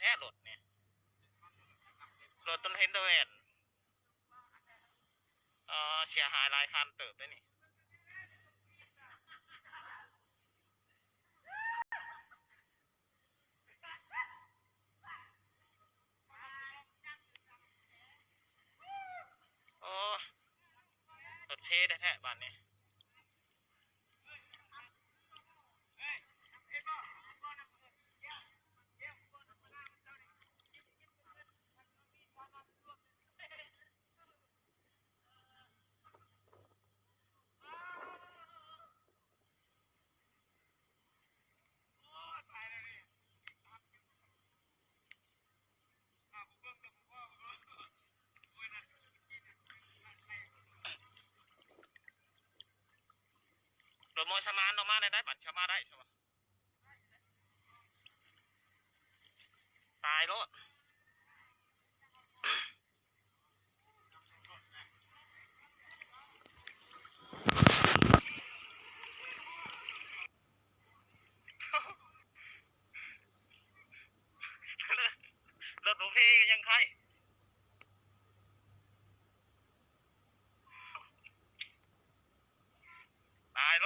ແທ້ໆ ລົດນີ້ ລົດຕົນເຫັນແຕ່ແວ່ນ ເອີ ເສຍຫາຍຫຼາຍຄັນເຕີບເດ້ນີ້. ໂອ້ ລົດເພແທ້ໆ ບາດນີ້. ລົດມອຍສະໝານອອກມາໄດ້ ບັດເຂົ້າມາໄດ້ຊະວະ. ຕາຍໂລດ. ລົດບໍ່ເພກໍຍັງໄຄ ຕາຍໂລ